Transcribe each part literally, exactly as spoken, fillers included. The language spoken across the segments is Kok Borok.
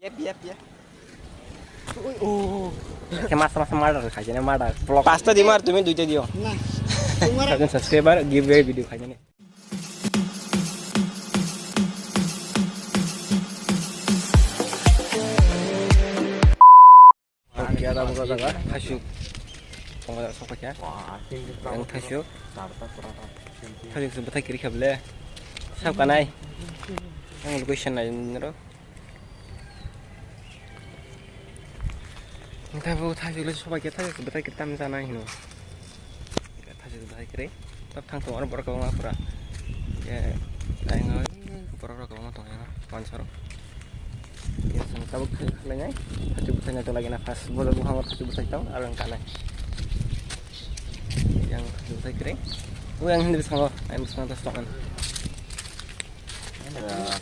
Khe masa masa murder khaijani, murder vlog. পাঁচটা দিম আর তুমি দুইটা দিও। না। তোমার একজন subscriber giveaway video khaijani. Oke, ada buka jaga. Thaichuk. Tongo sok kha. Yang thaichuk. Thaichuk se bwthai kwrwi kha bwle. Sab kanai. Yang location nai nro. Tabo thaichuk le sobai khe thaichuk bwthai kwrwi tam jana hino. Thaichuk bwthai kwrwi. Tab thang tongo oro borok kwbangma pura. Khe ayang borok rok kwbangma tongo yang wansaro. Khe chwng tabuk thaichuk khlainai. Thaichuk bwthai nai to lagina first. Bodo buhango thaichuk bwthai tong aro wng kanai. Yang thaichuk bwthai kwrwi. O yang hindi bwskango. Ayang bwskango tas tongan.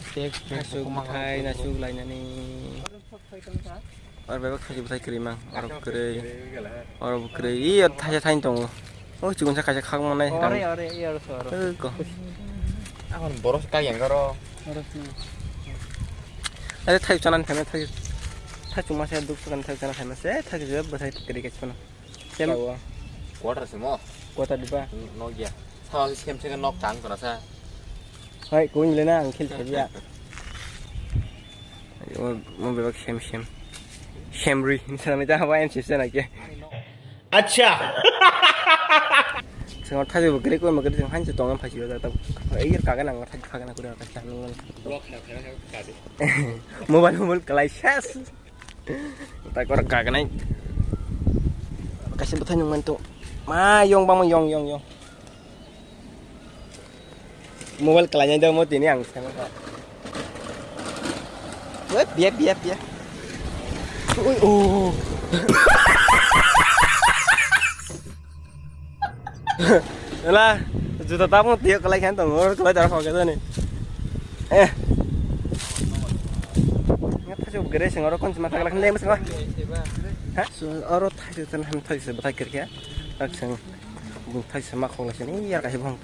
Thaichuk bwthai naisuk lainani. Oro bebak thaichuk bwthai kwrwi mang, oro kwrwi, oro bo kwrwi, ih, oro thaisa thaini tongo. O chikon sa kaisa khak manai. Ore, ore, ih, oro so, oro. Oi, ko. Aboni borok se kaiya garo. Oro si. Are thaichuk chanani phaima thaichuk. Thaichuk masa duk sukan thaichuk chana phaima se, thaichuk bwthai kwrwi kaisa phano. Sem. Jawa. Quarter se mo? Quarter diba? Nok ya. Sa sem se nok tang kora sa. Hai, kung le na, ang khel se ya. Mo, mo bebak sem sem. Sem ri, sana ta hawa em sem sana ke. Acha. Sing thai bo gre ko mo gre sing han se tong phai si ta. Ai ger ka ga nang thai ka ga na kura ka chan. Mobile mobile kalai ses. Tak ora kagnai. Kaisa bwthai nung mantu. Ma yong bang yong yong yong. Mobile kalai nai da mo tini ang sama ka. Weh, biap biap biap. Ui, oh. Ela, juta tabung tiyo kalai khan tongo, kalai dara phok jani. Eh. Nga thajok gere sing oro kon sima thagla khande mas ko. Ha? So oro thajok tan ham thajok se bathai kirke. Tak sing bung thajok se ma khong la sini yar ka hibong.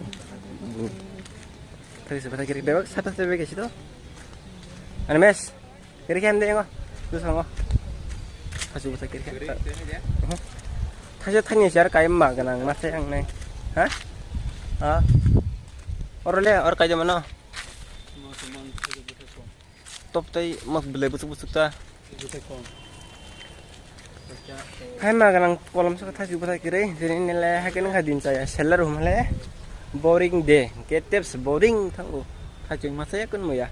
Thajok se bathai kirke bebak sata se bebak sito. Ani mes. Kiri khem de ngo. Tu sango. Thasu bwthai kiri khem. Thasu thani jar kai ma ganang ma sai ang nai. Ha? Ha? Oro le or kai de mano. Top tai ma bele busuk busuk ta. Hai ma ganang kolom sa thasu bwthai kiri. Jeni nele hai kene kha din chaya. Seller hum le. Boring de. Ke tips boring thango. Thasu ma sai kun mo ya.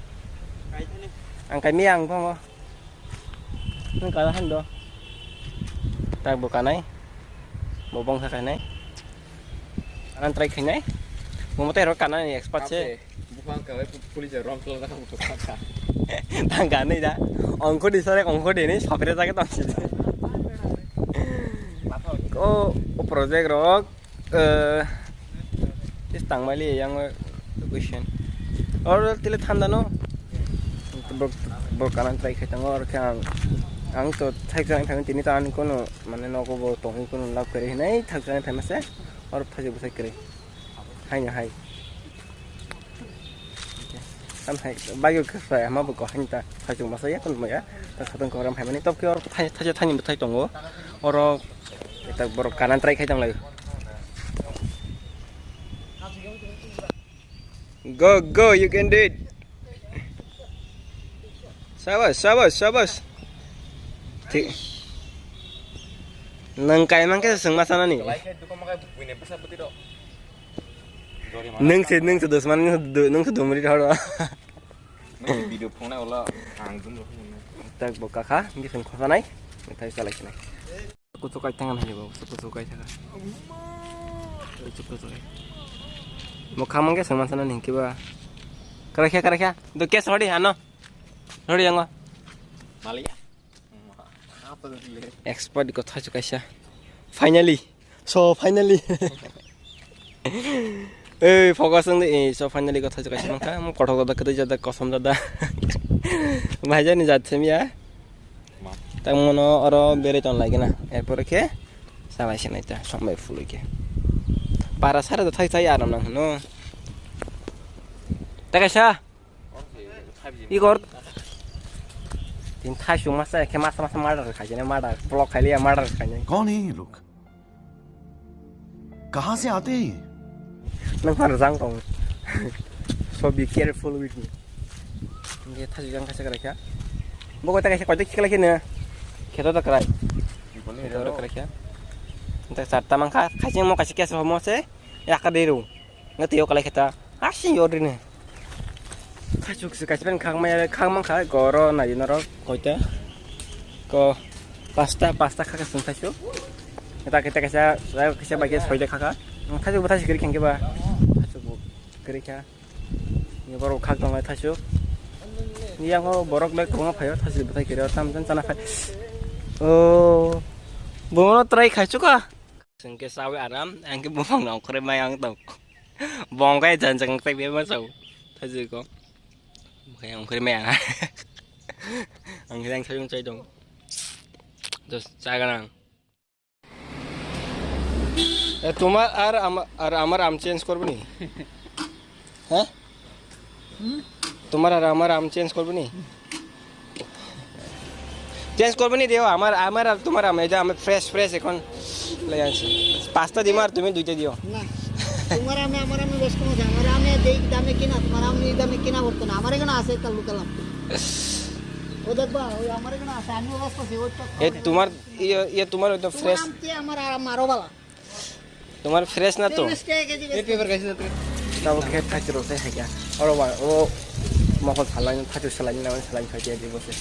Ang kai mi ang phongo. Nang kala han do. Tak bo kanai. Bo bong sa kanai. Anan try khainai. Bo motai ro kanani expert se. Buphang ka pu-, police rong klo da mo ka. Tang kanai da. Ongko di sare ongko di ni sapre jage tong si. O, o project rok. Eh, is tangmali yang question. Or tile thanda no. Bro, bro kanan try khai tango or khe ang, ang to thai khe ang thang tini tan kono mane nogo bo tongwi kono love kare hinai thak jani phaima se or thajak bwsai kare. Hai na hai. Am hai, bagyo khe sai, ama bo ko hain ta, hai chung masa ya, kun maya, ta satang ko ram hai mani, tok ke or thai, thai, thai ni bwthai tongo, oro, eta borok kanan try khai tong lai. Go, go, you can do it. Sabas, sabas, sabas. Thi-, nang kai mang khe sung masa nani. Nung se, nung se dos man, nung se do, nung se do mari thoro. Nung video phone na wala ang dum ro. Tak bo kakha, ngi sung khosa nai, thai salai sinai. Kuchu kai tangan hai bo, kuchu kai tangan. Kuchu kuchu kai. Mo khamang ke sung masa nani kiba. Karakha, karakha. Do kes hodi ano. Hodi yango. Maliya. Expert ko thaichuk kaisa. Finally. So finally. Ei focus wng di. So finally ko thaichuk kaisa nangkha. Mo kothok da kwtwi jada kosom jada. Bhai jani jat semya. Tang mono oro bere ton lagi na. Erpore khe salai sinai ta sombai phului khe. Para sara da thai thai aram nang hino. Ta kaisa. Igor. Tin thaisu masa khe masa masa murder khaijani, murder block khailiya murder khaijani. कौन है ये लोग? कहाँ से आते हैं ये? Nang phano jang tong. So be careful with me. Nge thaisu jang kaisa krai kha. Bo kota kaisa kota khikla khe ne. Kheto to krai. Kheto to krai kha. Nta charta mangkha, khaising mo kaisa case homo se. Yaka de ru. Nge teo kalai kheta. Asi yo ri ne. Thaichuk se kaisa pen khang maya khang mangkha goro nai norok koita. Ko pasta pasta khaka sung thaichuk. Eta kita kaisa kaisa bai ke soida khaka. Thaichuk bo thaichuk kiri khengke ba. Thaichuk bo kiri kha. Ni borok khak tongo thaichuk. Ni yango borok bai kwbangma phaio thaichuk bwthai kiri tam tam chana phai. O. Bono try khaichuk a. Sengke sawi aram, angke bumang nong kore mai ang tong. Bongkai jan jang tek be ma sau. Thajui ko. Bongkai ang kore mai ang. Ang yang sayung sai dong. Dos chaga nang. E, tomar ar ama-, ar amar am change korbo ni? হ্যাঁ? তোমার আর আমার আম চেঞ্জ করবে নি? চেঞ্জ করবে নি দিও, আমার, আমার আর তোমার আম, এটা আমার ফ্রেশ, ফ্রেশ এখন লই আনছি। পাঁচটা দিমু আর তুমি দুইটা দিও। না, তোমার আমে আমার আমে বেশ কম আছে। আমার আমে যেই দামে কিনা, তোমার আম এই দামে কিনা পড়তো না। আমার এখানে আছে একটা লোকাল আম। ও দেখবা, ওই আমার এখানে আছে, আমি অবস্থা আছে, ওইটা এ, তোমার, ইয়ে, ইয়ে, তোমার ওই তো তোমার ফ্রেশ। আম চেয়ে আমার আম আরো ভালো। তোমার ফ্রেশ না তো? তিরিশ টাকা কেজি বেচতে। এই পেপার খাইছি না তুই? তাও খেয়ে থাকতে রোজে খাইয়া। ওরা বা-, ও মকল সালাইন, থাকতে সালাইন না, সালাইন খাইতে দিব সে।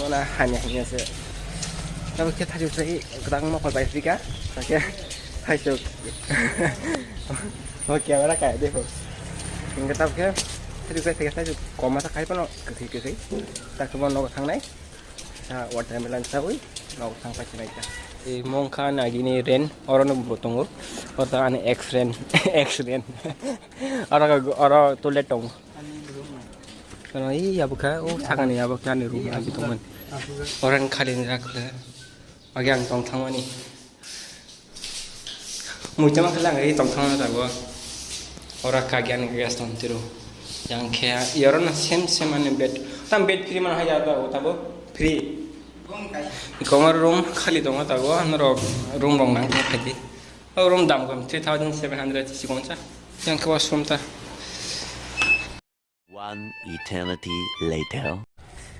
ওনা হানি হানি আছে। তাও খেয়ে থাকতে সেই গ্রাম মকল বাইশ বিঘা, তাকে খাইছো। ও ক্যামেরা খায়, দেখো। ইনকে তাও খেয়ে থাকতে খাইতে খাইতে কম আছে খাই পানো, কখি কখি। তাকে মন নগদ থাংনাই। Sa watermelon sawi, nok thang pachi naikha. E mongkha nagini ren, oro no bo tongo. Oro ani ex ren, ex ren. Oro, oro toilet tongo. Kono i yabukha, o sakani yabukha ani room agi tongmani. Oro ni khali ni rakle. Agi ang tong thangmani. Muitama khe lang ri tong thangna jago. Ora kagyan gas tong tiro. Yang khe yorona same same ani bed. Tam bed free man haya da o tabo free. Komar room khali tongo tago, anoro room rong nang khe khaidi. O room dam gom three thousand seven hundred sikonsa. Yang khe washroom ta. One eternity later.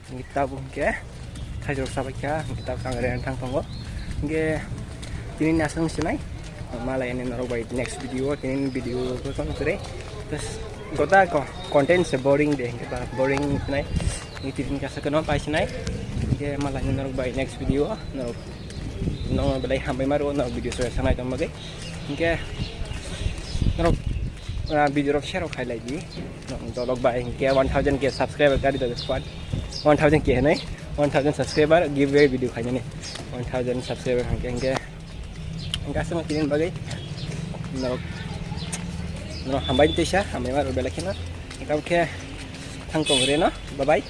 Hingke tabuk hingke thaijok sabaikha, hingke tabuk ang rent thang tongo. Hingke tini ni aswk sinai, malai ani norok bai next video, tini ni video ko tong kore. Terus gota ko content se boring de, hingke ba boring sinai. Hingke tini kasa kono pai sinai. Hingke malai ani norok bai next video, norok nong belai hambai maro, norok video se sanai tong bagwi. Hingke norok, ah, video rok share rok khai lai di. Norok dolok bai hingke one thousand K subscriber gari dojak squad. One thousand K hinui, one thousand subscriber giveaway video khainani. One thousand subscriber hingke, hingke, hingke aswk tini bagwi norok, norok hambai tisa, hambai maro belai kheno. Hingke thang tong reno, bye bye.